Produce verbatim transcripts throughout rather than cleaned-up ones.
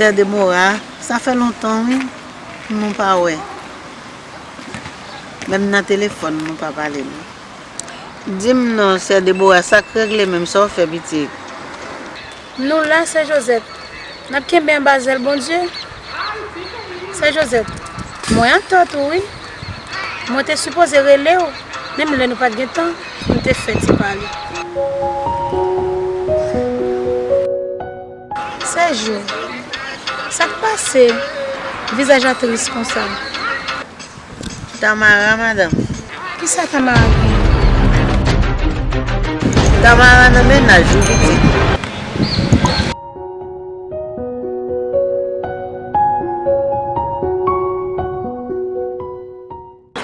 Sè Debora, sa fè lontan, wi, nou pa wè. Menm nan telefòn, nou pa pale, non. Di m non, sè Debora, sa k regle menm, sa w fè, pitit? Nou la, sè Josette. N ap kenbe anba zèl Bondye. Sè Josette, mwen antò tou, wi. Mwen te sipoze rele w, menm lè nou pa t gen tan, m te fè ti pale. Sè Jo, sa k pase? Vizaj la tris konsa. Tamara, madanm. Kisa Tamara gen? Tamara nan mennaj, wi, pitit.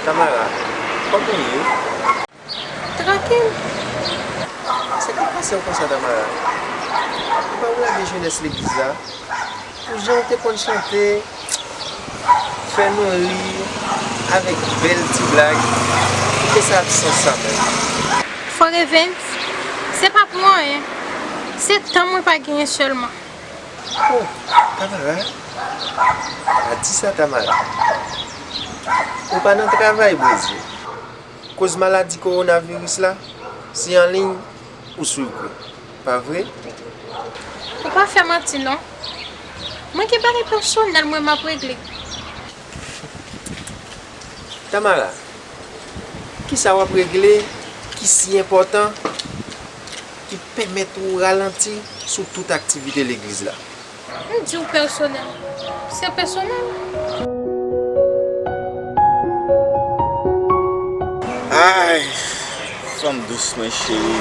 Tamara, kòman w ye? Trankil. Sa k ap pase w konsa, Tamara? Ou pa w lage jenès legliz la? Pou jan w te konn chante, fè nou ri avèk bèl ti blag, poukisa absans sa menm? Frè Evens, se pa pou anyen. Se tan mwen pa genyen sèlman. Oh, Tamara, pa di sa, Tamara. Ou pa nan travay, Bondye. Koz maladi kowonaviris la, se an liy ou swiv li, pa vre? Ou pa fè manti non. Mwen gen bagay pèsonèl mwen m ap regle. Tamara, kisa w ap regle ki si enpòtan ki pèmèt ou ralanti sou tout aktivite legliz la? M di w pèsonèl. Se pèsonèl. Ay, fanm dous mwen cheri.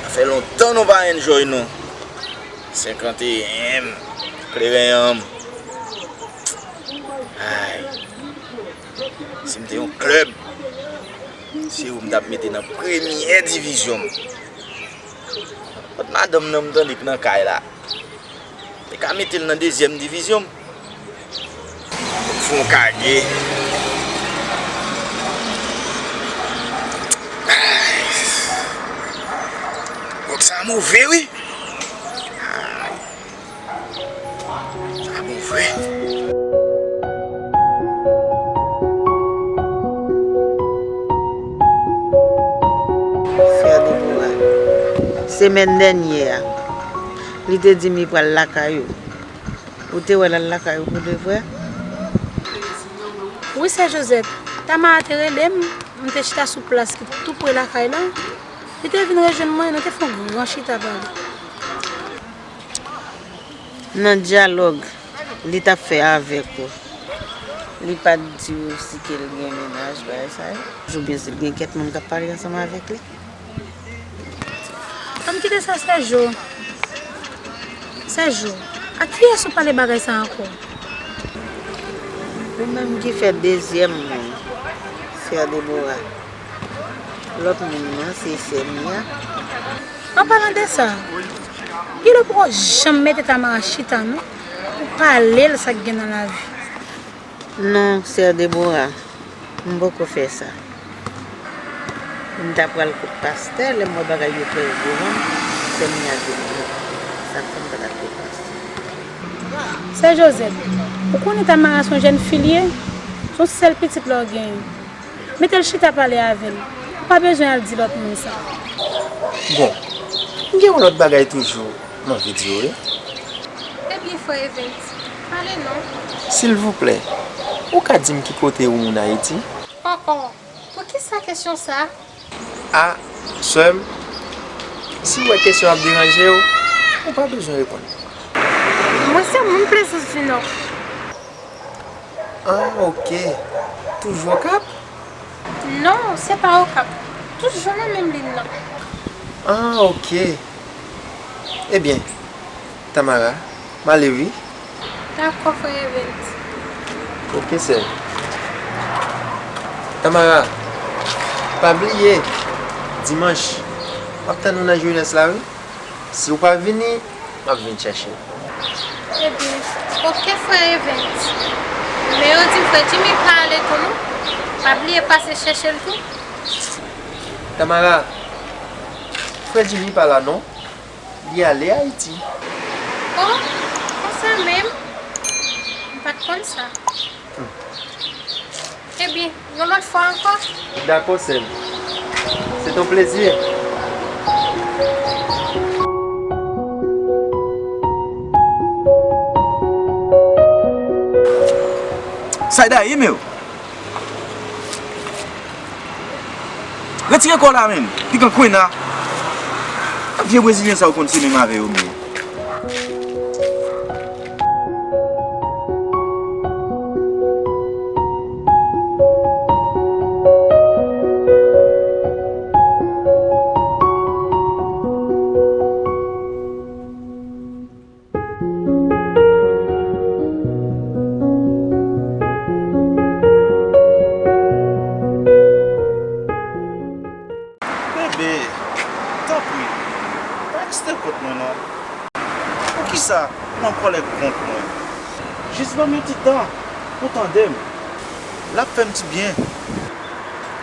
Sa fè lontan nou pa enjoy nou. Senkanteyen, kleren an. Ay, si m te yon klèb, se ou m t ap mete nan premyè divizyon m. Kot madanm nan m tande k nan kay la? Te ka mete l nan dezyèm divizyon. Fon kage. Gwòg sa move wi. Sa bon vre. Frè Debora, semèn dènyè a, li te di m li pral lakay ou. Ou te wè l al lakay ou pou de vrè? Wi, sè Josette. Tamara te rele m, m te chita sou plas ki tou pre lakay la. Li te vin rejwenn mwen, nou te fè yon gran chita pale. Nan dyalòg li t ap fè avèk ou, li pa t di w si ke l gen mennaj, bagay sa yo? Oubyen si l gen kèk moun k ap pale ansanm avèk li? Ann kite sa, Sè Jo. Sè Jo, a kiyès ou pale bagay sa ankò? Ou menm ki fè dezyèm moun, Sè Debora. Lòt moun nan, se sè Mia. An palan de sa, Guido poko janm mete Tamara chita non, pou pale l sa k gen nan lavi. Non, sè Debora, m poko fè sa. M ta pral kot pastè, lè m wè bagay yo trè grav, sè Mia te di m. Sa k fè m pa t al kot pastè. Sè Josette, ou konnen Tamara se yon jèn fi l ye, se yon sèl pitit la w genyen. Mete l chita pale avè l. Ou pa bezwen al di lòt moun sa. Bon, m gen yon lòt bagay toujou m anvi di w wi. Ebyen, frè Evens, pale non. Silvouplè, ou ka di m ki kote ou moun Ayiti? Oh, oh, poukisa kesyon sa? A, sè m, si w wè kesyon ap deranje w, ou pa bezwen reponn. Mwen se moun Plezans di Nò. Ah, ok. Toujou Okap? Non, se pa Okap. Toujou nan menm liy lan. Ah, ok. Ebyen, Tamara, m ale wi. Dakò, frè Evens. Ok, sè. Tamara, pa bliye, dimanch, m ap tann ou nan Jeunesse la wi. Si w pa vini, m ap vin chèche w. Ebyen, ok, frè Evens. Men yo di frè Jimmy pa ale tou non. Pa bliye pase chèche l tou. Tamara, frè Jimmy pa la non. Li ale Ayiti. Oh, konsa Ou menm? M pa t konn sa. Ebyen, yon lòt fwa ankò. Dakò, sè m. Se ton plezi. Sa y da ye, men. Retire kò w la, menm. Pikan kwena. Vye brezilyen sa yo konn se menm avè yo, menm. Bebe, tanpri, pa egzite kont mwen non. Poukisa ou an kòlè kont mwen? Jis ban m yon ti tan pou tande m. L ap fè m ti byen.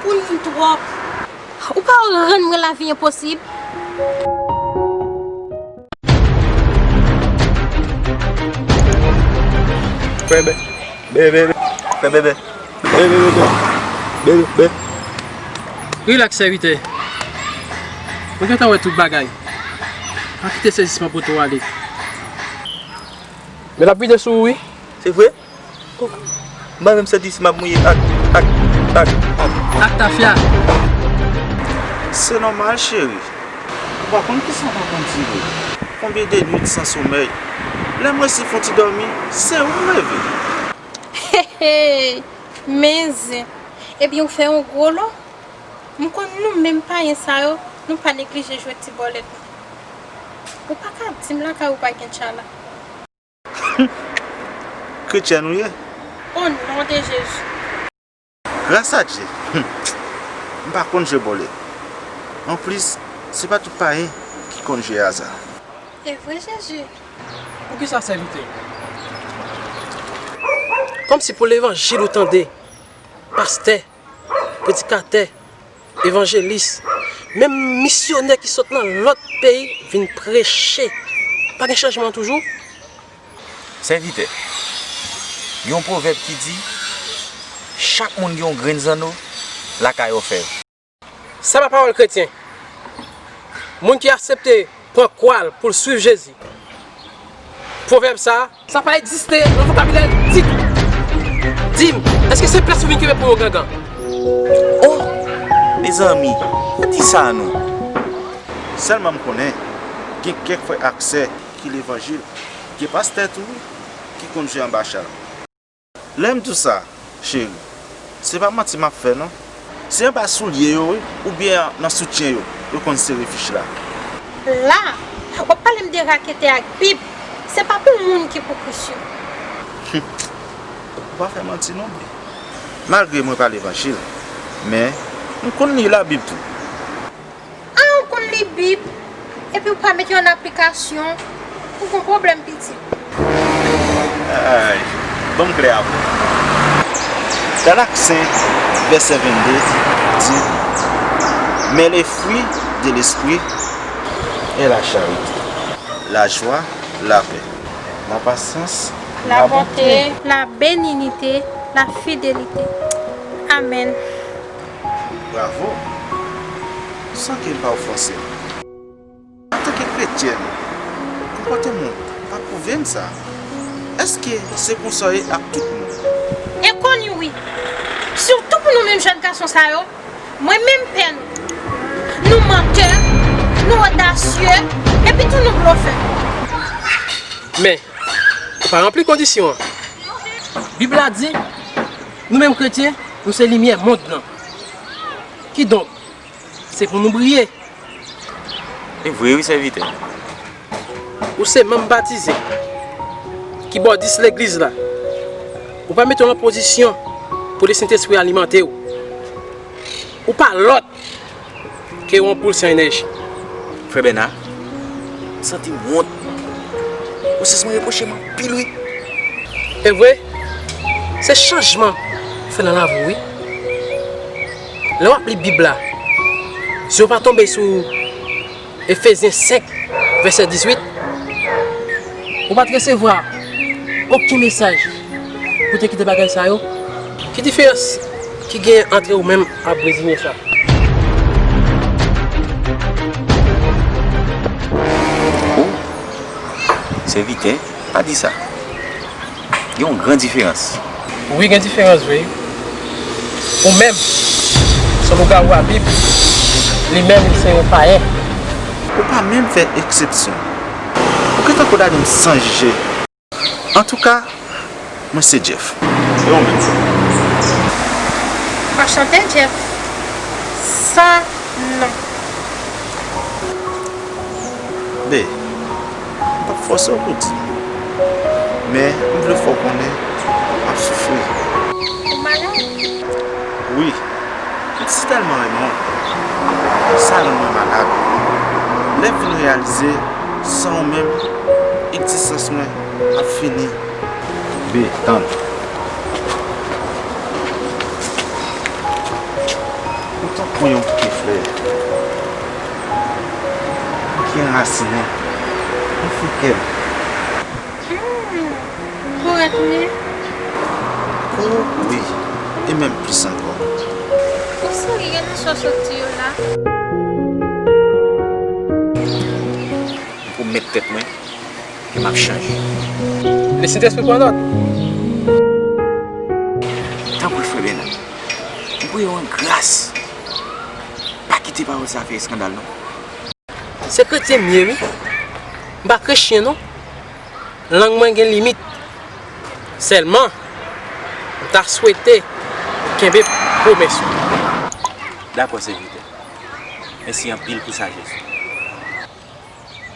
Ou nwi m twòp. Ou pa wè w rann mwen lavi enposib? Frè Bè, Bè, Bè, Bè. Frè Bèbè. Bè, Bè, Bè, Bè. Bè, Bè, Bè. Rilaks, sèvitè. Mwen gentan wè tout bagay. Pa kite sezisman pote w ale. Men l ap vide sou ou, wi. Se vre? Oh, m pa menm santi si m ap mouye ak, ak, ak, ak. Ak tafya. Se nòmal, cheri. Ou pa konn kisa m ap andire. Konbyen de nuit san somèy. Lè m resi fè yon ti dòmi, se ou m reve. Hey, hey, men zen. Ebyen, ou fè yon gwo lo. M konn nou menm payen sa yo, nou pa neglije jwe ti bòlèt nou. Ou pa ka di m lakay ou pa gen tchala. Kretyèn ou ye? O non de Jezi. Gras a Dye, m pa konn jwe bòlèt. Anplis, se pa tout payen ki konn jwe aza. E vre, Jezi. Poukisa sèvitè? Kòmsi pou levanjil ou tande, pastè, predikatè, evanjelis, menm misyonè ki sot nan lòt peyi vin preche. Pa gen chanjman toujou? Sèvitè, gen yon pwovèb ki di, chak moun gen yon grenn zanno lakay òfèv. Sa pa pawòl kretyen. Moun ki aksepte pran kwa l pou l swiv Jezi. Pwovèb sa a, sa pa egziste nan vokabilè ditou. Di m, èske se plas ou vin kenbe pou yon gangan? Oh, mezanmi, pa di sa non. Sèlman m konnen, gen kèk frè ak sè ki levanjil, gen pastè tou wi, ki konn jwe anba chal. Lè m di w sa, cheri, se pa manti m ap fè non. Se anba soulye yo wi, oubyen nan soutyen yo, yo konn sere fich la. La, w ap pale m de raketè ak Bib, se pa pou moun ki pou Kris yo. Ou pa fè manti non, bebe. Malgre mwen pa levanjil, men m konn li Labib tou. A, ou konn li Bib, epi ou pa met yo an aplikasyon, ou gon pwoblèm, pitit. Ay, ban m klè avè w. Galak senk, vèsè vennde di, mais les fruits de l'esprit est la charité, la joie, la paix, la patience, la bonté, la bénignité, la fidélité. Amèn. Bravo! San ke l pa ofanse m. Antanke kretyèn, konpòteman w pa pwouve m sa. Èske se konsa w ye ak tout moun? E konn wi. Sitou pou nou menm jèn gason sa yo, mwen menm pè nou. Nou mantè, nou odasye, epi tou nou blofè. Men, ou pa ranpli kondisyon an. Bib la di, nou menm kretyen, nou se limyè mond lan. Kidonk, se pou nou briye. E vre wi, sèvitè. Ou se manm batize ki bò dis legliz la. Ou pa mete w nan pozisyon pou Lesentespri alimante w. Ou pa lòt ke yon anpoul san enèji. Frè Bèna, m santi m wont. Konsyans mwen repwoche m anpil wi. E vre, se chanjman ou fè nan lavi w wi. Lè w ap li Bib la, zye w pa tonbe sou Efezyen senk, vèsè dizuit. Ou pa t resevwa Okenn mesaj pou te kite bagay sa yo. Ki diferans ki gen ant ou menm ak brezilyen sa? O, sèvitè, pa di sa. Gen yon gran diferans. Wi, gen diferans vre. Ou menm, se lougawou a Bib, li menm, li se yon payen. Ou pa menm fè eksepsyon. Ou gentan kondane m san jije. Antouka, mwen se Jeff. E ou menm? Anchante, Jeff. San non. Be, m p ap fòse w pou di. Men, m vle fè w konnen m ap soufri. Ou malad? Wi, m si tèlman renmen w. Sa rann mwen malad. Lè m vin reyalize, san ou menm, egzistans mwen ap fini. Be, tann. Ou tankou yon bouke flè ki anrasinen nan fon kè m. Hmm, korèk wi. O wi, e menm plis ankò. Ou serye nan sa w sot di yo la? M pwomèt tèt mwen ke m ap chanje. Lè Sentespri pran nòt. Tanpri, frè Bèna, m priye w an gras, pa kite pawòl sa a fè eskandal non. Se kretyen m ye wi. M pa kretyen non. Lang mwen gen limit. Sèlman, m ta swete ou kenbe pwomès ou. Dakò, sèvitè. Mèsi anpil pou sajès ou.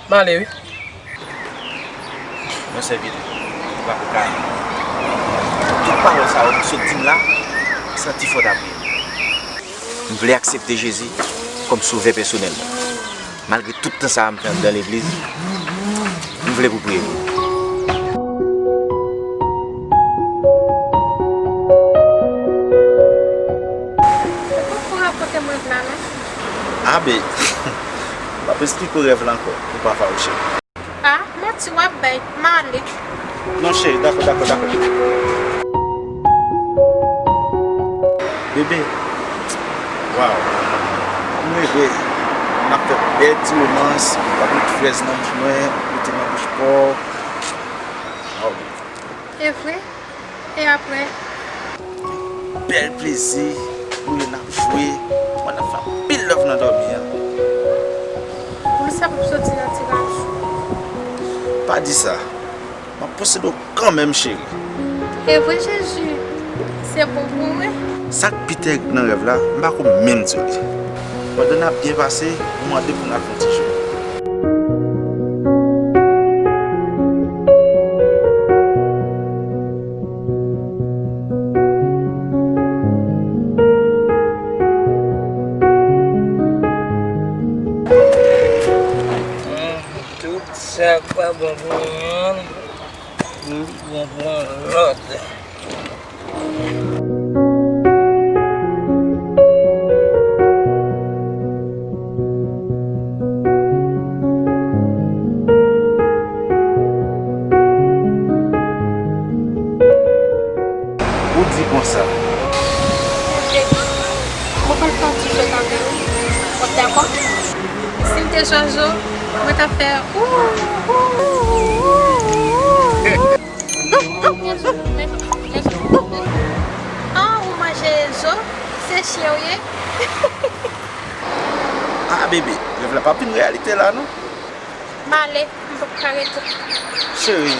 M ale wi. Non, sèvitè, ou pa pou ka. Tout pawòl sa yo m sot di m la, santi fò w ta priye m. M vle aksepte Jezi kòm Sovè pèsonèl mwen. Malgre tout tan sa a m fè anndan legliz, m vle pou w priye pou m. Ou poko rakonte m rèv la non. A be, m ap esplike w rèv la ankò, ou pa fawouche. A, manti w ap bay, m ale. Non cheri, dakò, dakò, dakò. Bebe, waw, m reve n ap fè bèl ti romans, w ap met frèz nan bouch mwen, mete nan bouch pa w. Waw. E vre? E apre? Bèl plezi, nou le n ap jwe, mwen n ap fè anpil love nan dòmi an. Pouli sa p ap soti nan tiraj. Pa di sa, m ap posede w kanmenm cheri. E vre Jezi, se bon pou mwen. Sa k pi tèg nan rèv la, m pa ko menm di w li. Pandan n ap byen pase, ou mande pou n al fè yon ti jwe. Tout sa k pa bon pou mwen, li bon pou yon lòt. Ou di konsa. Mwen pral fè yon ti jwèt avè w. W ap dakò? Si m te Jojo, mwen t ap fè ou, ou, ou, ou, ou. An, ou manje zo, se chyen w ye. Ah bebe, rèv la p ap vin reyalite la non. M ale, m p ap ka rete. Cheri.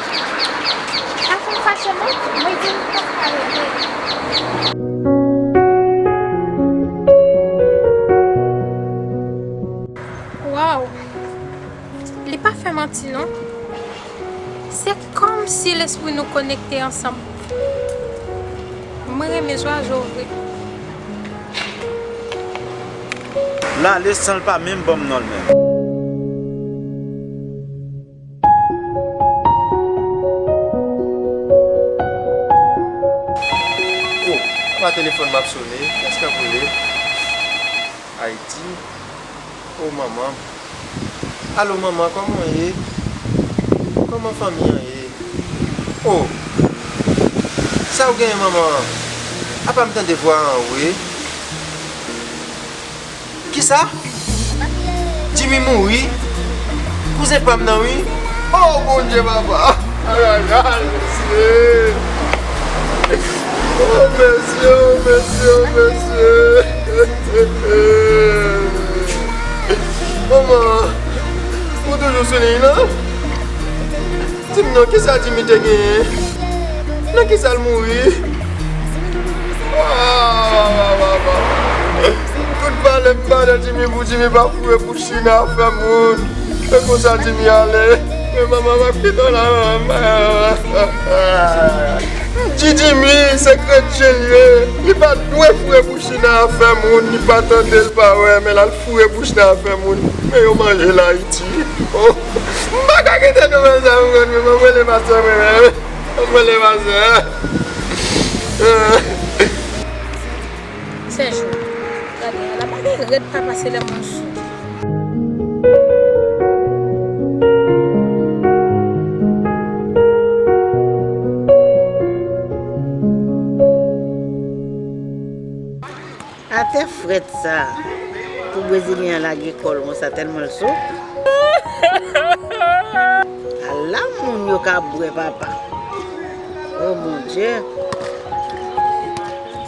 Pa fè m fache non, mwen di m p ap ka rete. Waw. Li pa fè manti non. Se kòmsi lespri nou konekte ansanm. Mwen renmen zwazo vre. L ale san l pa menm ban m non l menm. Oh, apa telefòn m ap sone, èske ap rele? Ayiti. Oh manman. Alo manman, kòman w ye? Kòman fanmi an ye? Oh, Sa w genyen, manman? Apa m tande vwa an, wi. Kisa? Jimmy mouri? Kouzen pa m nan, wi. Oh, Bondye, papa! Ayayay, mesye! Oh, mesye, oh, mesye, oh, mesye! Manman, ou toujou sou liy lan? Di m non, kisa Jimmy te genyen? Nan kisa l mouri? Ah, ah, ah, ah. Tout valè m ba nan Jimmy pou Jimmy pa foure bouch li nan afè moun. Se konsa Jimmy ale. Men manman, m ap kite w la, manman. M di Jimmy, se kretyen l ye. Li pa dwe foure bouch li nan afè moun. Li pa tande, l pa wè, men l al foure bouch nan afè moun. Men yo manje l Ayiti. Oh, m pa ka kite nou fè sa, m konn, men m ap rele pastè mwen menm. M ap rele pastè. Sèjou, gade, ala bagay rèd papa, se lè moun sou. Atè frèt sa, pou brezilyen an lage kò l konsa tèlman l sou. Ala moun yo ka bwè, papa. Oh mon Dieu.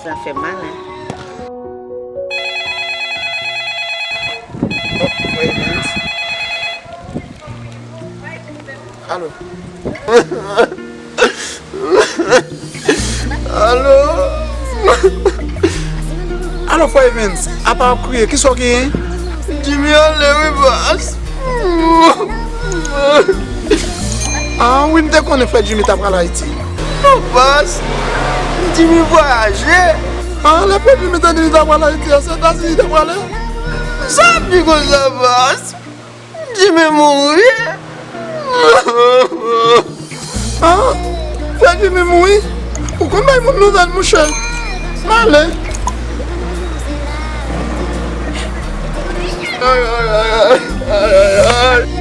Sa fè mal, hein. Alo. Alo. Alo, frè Evens, apa w ap kriye? Kisa w genyen? Jimmy ale wi, baz. Ah, wi, m te konnen frè Jimmy ta pral Ayiti. Non, baz. Jimmy vwayaje. Ah, lè frè Jimmy te di li ta pral Ayiti, a se Etazini li te prale? Sa ap di konsa, baz. Jimmy mouri. Ah, frè Jimmy mouri? Ou konn bay moun nouvèl, mouche. M ale. Ay, ay, ay, ay, ay, ay, ay.